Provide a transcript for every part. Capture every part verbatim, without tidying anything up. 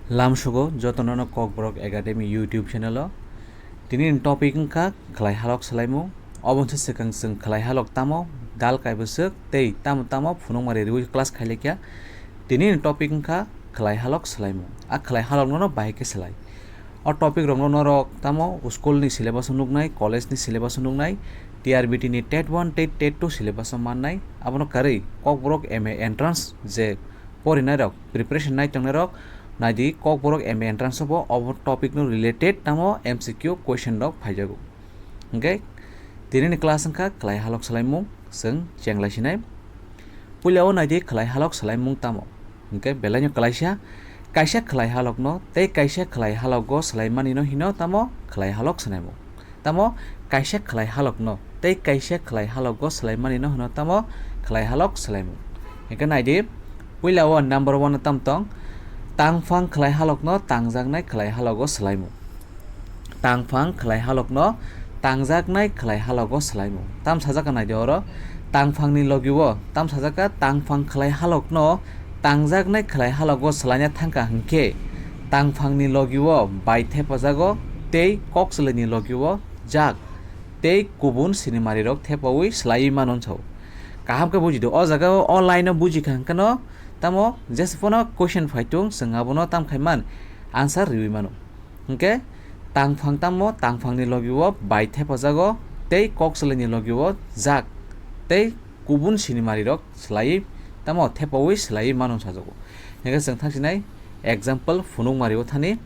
Lamsugo jotono no Kokborok Academy YouTube channel o. Tini ni topic wngkha khlai halok swlaimung. Oboni swkang chwng khlai halok tamo, dal kaibwswk tei tamo tamo phunukmari riwi class khailaikha. Tini ni topic wngkha khlai halok swlaimung. A khlai halok no no bahai khe swlai. O topic rok no norok tamo school ni syllabus o nuknai, college ni syllabus o nuknai, T R B T ni TET one tei TET two syllabus o mannai. Abono karwi Kokborok M A entrance je porinai rok, preparation nai tongnai rok, naidi Kokborok M A entrance o bo obo topic no related tamo M C Q question rok phaijago. Hwnkhe tini ni class wngkha khlai halok swlaimung, chwng chenglai sinai. Puila o naidi khlai halok swlaimung tamo. Hwnkhe belai no klaisa, kaisa khlai halok no tei kaisa khlai halok go swlaimani no hino tamo khlai halok swlaimung. Tamo kaisa khlai halok no tei kaisa khlai halok go swlaimani no hino tamo khlai halok swlaimung. Hwnkhe naidi, puila o number one no tam tong, tangphang khlai halok no tangjaknai khlai halok go swlaimung. Tangphang khlai halok no tangjaknai khlai halok go swlaimung. Tam sajak ka naidi oro, tangphang ni logi o tam sajak ka tangphang khlai halok no tangjaknai khlai halok go swlaina thangkha hwnkhe, tangphang ni logi o bai thepajago tei kokchwlwi ni logi o jak tei kubun sinimari rok thepawi swlaiwi mano sao. Kaham khe buji di, o jaga o, o line o buji kha hwnkhe no tamo jesa phano question phaitung chwng abono tam khai man answer riwi mano. Hwnkhe tangphang tamo tangphang ni logi o bai thepajago tei kokchwlwi ni logi o jak tei kubun sinimari rok swlaiwi tamo thepawi swlaiwi mano sajago. Hwnkhe chwng thangsinai example phunukmari o thani.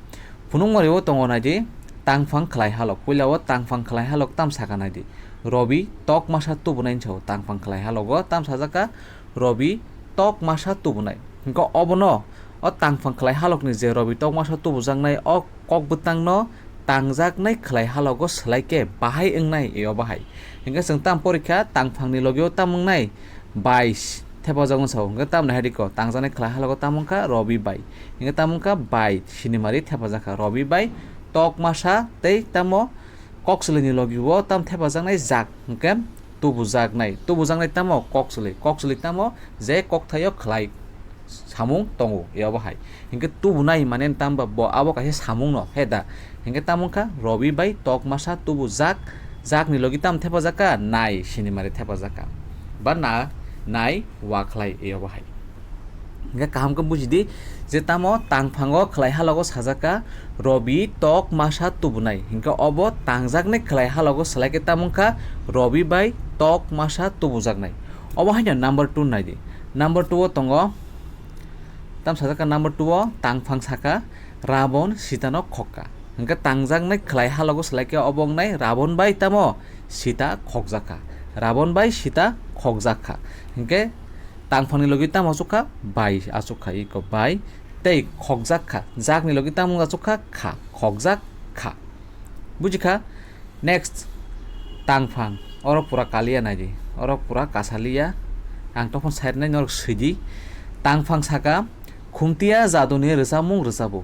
Phunukmari o tongo naidi tangphang khlai halok. Puila o tangphang khlai halok tam saka naidi. Robi tok masa tubunai sao tangphang khlai halok o tam sajak ka Robi tok masa tubunai. Hwnkhe obono o tangphang khlai halok ni je Robi tok masa tubujaknai o kok bwtang no tangjaknai khlai halok o swlai khe bahai wngnai eo bahai. Hwnkhe chwng tam porikha tangphang ni logi o tam wngnai bai s-, thepajak wng sao. Hwnkhe tamni hai riko tangjaknai khlai halok o tam wngkha Robi bai. Hwnkhe tam wngkha bai sinimari thepajak kha Robi bai tok masa tei tamo kokchwlwi ni logi o tam thepajaknai jak hwnkhe tubujaknai. Tubujaknai tamo kokchwlwi. Kokchwlwi tamo je kokthaio khlai samung tongo eo bahai. Hwnkhe tubunai mane tam ba bo abo kaisa samung no he da. Hwnkhe tamo wngkha Robi bai tok masa tubujak, jak ni logi tam thepajak ka nai sinimari thepajak ka. Ba na nai wa khlai eo bahai. Hwnkhe kaham khe buji di je tamo tangphango khlai halogo sajak ka Robi tok masa tubunai. Hwnkhe obo tangjaknai khlai halogo swlai khe tamo wngkha Robi bai tok masa tubujaknai. Obo haino number two nai di. Number two o tongo, tam sajak ka number two o tangphang saka Rabon Sita no khokka. Hwnkhe tangjaknai khlai halogo swlai khe obo wngnai Rabon bai tamo Sita khokjak kha. Rabon bai Sita khokjak kha. Hwnkhe tangphang ni logi tamo achuk kha? Bai achuk kha, iko bai. Tei khokjak kha. Jak ni logi tamo achuk kha? Kha. Khokjak kha. Buji kha? Next, tangphang. Oro pura kaliya nai di. Oro pura kasaliya. Ang tokphon side nai norok swi di. Tangphang saka, khumtiya jaduni rwchapmung rwchapo.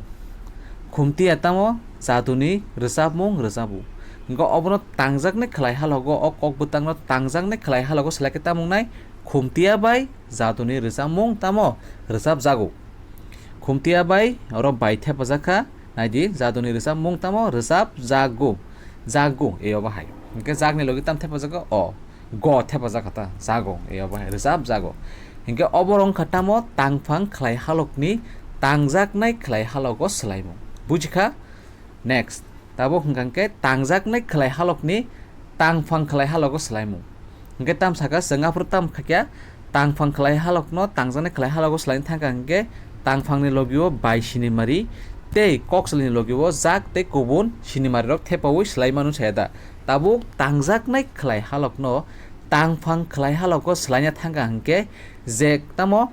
Khumtiya tamo jaduni rwchapmung rwchapo. Hwnkhe obono tangjaknai khlai halogo, o kok bwtangno tangjaknai khlai halogo selai khe tamo wngnai, khumtiya bai jaduni rwchapmung tamo rwchapjago. Khumtiya bai oro bai thepajak kha. Nai di, jaduni rwchapmung tamo rwchapjago. Jago, eo bahai. Hwnkhe jakni logi tam thepajago? O, go thepajak kha ta, jago, eo bahai, rwchapjago. Hwnkhe obo wng kha tamo tangphang khlai halokni tangjaknai khlai halogo swlaimung. Buji kha? Next, tabuk hwnkha hwnkhe tangjaknai khlai halokni tangphang khlai halogo swlaimung. Hwnkhe tam saka chwng aphuru tam khakya, tangphang khlai halokno tangjaknai khlai halogo swlaina thangkha hwnkhe tangphangni logio bai sinimari tei kokchwlwini logio jak tei kubun sinimarirok thepaui swlai mano saya da. Tabuk tangjaknai khlai halokno tangphang khlai halogo swlaina thangkha hwnkhe je tamo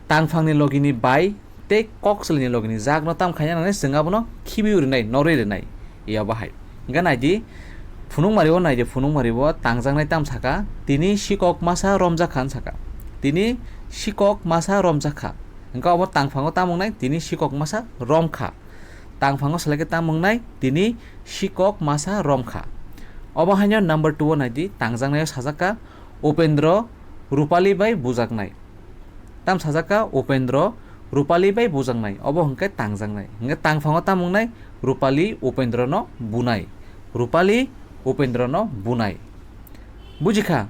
tangphangni logini bai tei kokchwlwini logini jakno tam khaina nangni chwng abono khibiui rwnai, norwi rwnai, eo bahai. Hwnkhe nai di, phunukmari o nai di, phunukmari o tangjaknai tam saka, tini sikok masa romjak kha hwn saka. Tini sikok masa romjak kha. Hwnkhe obo tangphango tam wngnai, tini sikok masa rom kha. Tangphango selai khe tam wngnai, tini sikok masa rom kha. Obo haino number two o nai di, tangjaknai o sajak kha, Upendro Rupali bai bujaknai. Tam sajak kha Upendro Rupali bai bujaknai, obo hwnkhe tangjaknai. Hwnkhe tangphango tamo wngnai? Rupali Upendrono bunai. Rupali Upendrono bunai. Bujikha?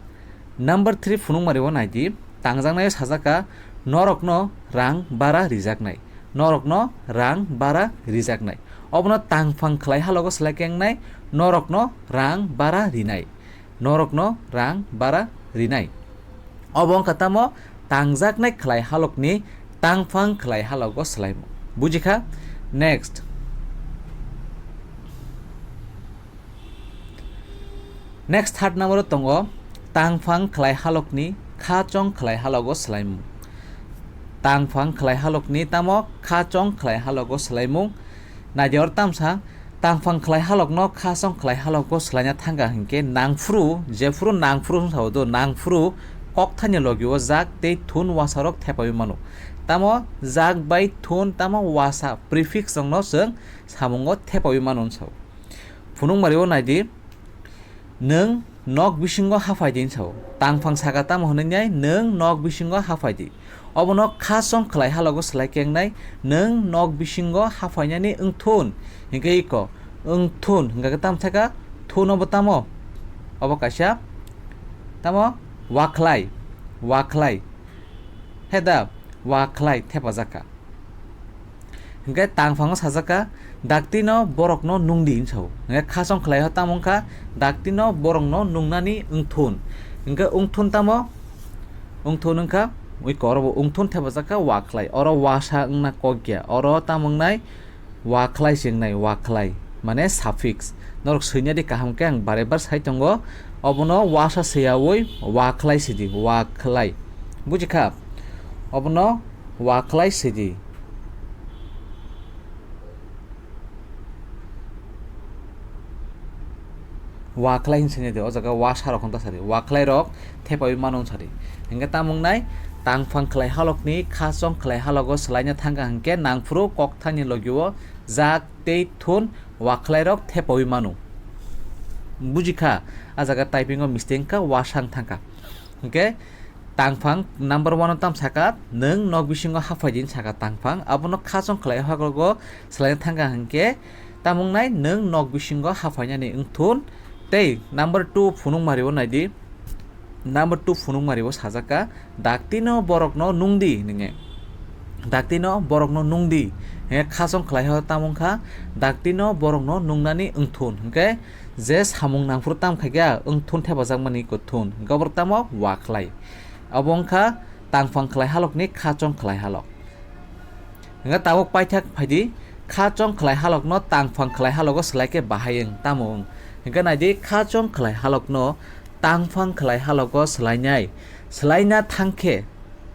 Number three phunukmari o naidi, tangjaknai o sajak kha, norokno rang bara rijaknai. Norokno rang bara rijaknai. Obono tangphang khlai halogo swlai khe wngnai, norokno rang bara rinai. Norokno rang bara rinai. Obo wngkha tamo? Tangjaknai khlai halokni tangphang khlai halogo swlaimung. Bujikha? Next. Next third number o tongo, tangphang khlai halokni khachong khlai halogo swlaimung. Tangphang khlai halokni tamo? Khachong khlai halogo swlaimung. Naidi oro tamsa, tangphang khlai halokno khachong khlai halogo swlaina thangkha hinkhe nangphuru, jephuru nangphuru wng sao do, nangphuru kokthani logi o jak tei thun wasarok thepaiwi mano. Tamo jak bai thun tamo wasa prefix rokno chwng samungo thepaiwi mano wng sao. Phunukmari o naidi, nwng nok bisingo haphai di wng sao. Tangphang saka tamo hwnwi nai, nwng nok bisingo haphai di. Obono khachong khlai halogo swlai khe wngnai, nwng nok bisingo haphainani wngthun. Hinkhe iko, wngthun hwnkha khe tamo thaka, thun obo tamo? Obo kaisa tamo? Wakhlai, wakhlai. He da, wakhlai thepajak kha. Hinkhe tangphango sajak kha, daktino borokno nungdi wng sao. Hinkhe khachong khlai o tamo wngkha, daktino borokno nungnani wngthun. Hinkhe wngthun tamo? Wngthun wngkha, ui korobo wngthun thepajak kha wakhlai. Oro wasa wngna kok ya. Oro tamo wngnai? Wakhlai se wngnai, wakhlai. Mane suffix. Norok swinani kaham khe ang bare bar sai tongo. Obono wasa swiyaui wakhlai sidi, wakhlai. Bujikha? Obono wakhlai sidi. Wakhlai hin sini de, o jaga wasa rok hwn ta sari. Wakhlai rok thepaiwi mano sari. Hinkhe tamo wngnai? Tangphang khlai halokni khachong khlai halogo swlaina thangkha hinkhe nangphuru kokthani logi o jak tei thun wakhlai rok thepaiwi mano. Bujikha? A jaga typing o mistake wngkha, wasa wng thangkha. Hinkhe tangphang number one o tam saka, nwng nok bisingo haphai di wng saka tangphang, abono khachong khlai halogo swlaina thangkha hinkhe tamo wngnai? Nwng nok bisingo haphainani wngthun. Tei number two phunukmari o naidi, number two phunukmari o sajak kha, daktino borokno nungdi hwnwi. Daktino borokno nungdi. He khachong khlai o tamo wngkha, daktino borokno nungnani wngthun. Hinkhe je samung nangphuru tam khaikha, wngthun thepajakmani kwthun. Hinkhe oborok tamo? Wakhlai. Obo wngkha tangphang khlai halokni khachong khlai halok. Hinkhe tabuk paithak phaidi, khachong khlai halokno tangphang khlai halogo swlai khe bahai wng tamo wng? Hinkhe naidi, khachong khlai halokno tangphang khlai halogo swlainai. Swlaina thangkhe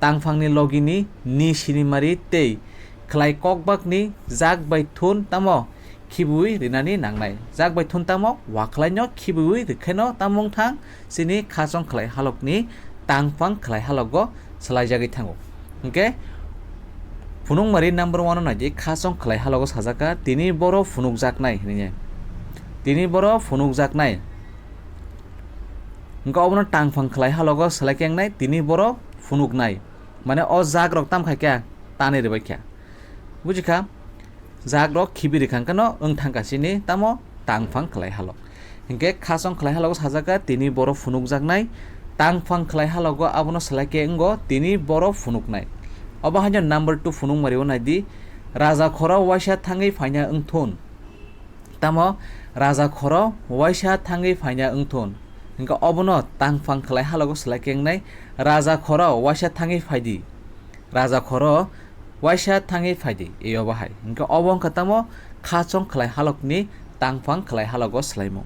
tangphangni logini ni sinimari tei khlai kokbakni jak bai thun tamo khibiui rinani nangnai. Jak bai thun tamo? Wakhlaino khibiui rwkhaino tamo wng thang? Chini khachong khlai halokni tangphang khlai halogo swlaijagwi thango. Hinkhe phunukmari number one o naidi, khachong khlai halogo sajak kha, tini boro phunukjaknai hwnwi. Tini boro phunukjaknai. Hinkhe obono tangphang khlai halogo swlai khe wngnai, tini boro phunuknai. Mane o jak rok tam khaikha, tanwi rwbaikha. Bujikha? Jak rok khibi rwkha hwnkhe no wng thangkha chini tamo? Tangphang khlai halok. Hinkhe khachong khlai halogo sajak kha, tini boro phunukjaknai. Tangphang khlai halogo abono swlai khe wngo, tini boro phunuknai. Obo haino number two phunukmari o naidi, raja khoro waisa thangwi phaina wngthun. Tamo? Raja khoro waisa thangwi phaina wngthun. Hinkhe obono tangphang khlai halogo swlai khe wngnai, raja khoro waisa thangwi phaidi. Raja khoro waisa thangwi phaidi, e obo hai. Hinkhe obo wngkha tamo? Khachong khlai halokni tangphang khlai halogo swlaimung.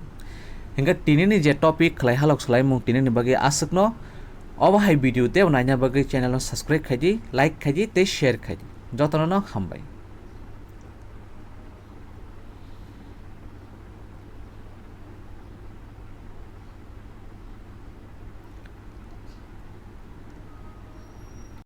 Hinkhe tinini je topic khlai halok swlaimung tinini bagwi aswkno. Obo hai video tei naina bagwi channel no subscribe khaidi, like khaidi tei share khaidi. Jotono no hambai.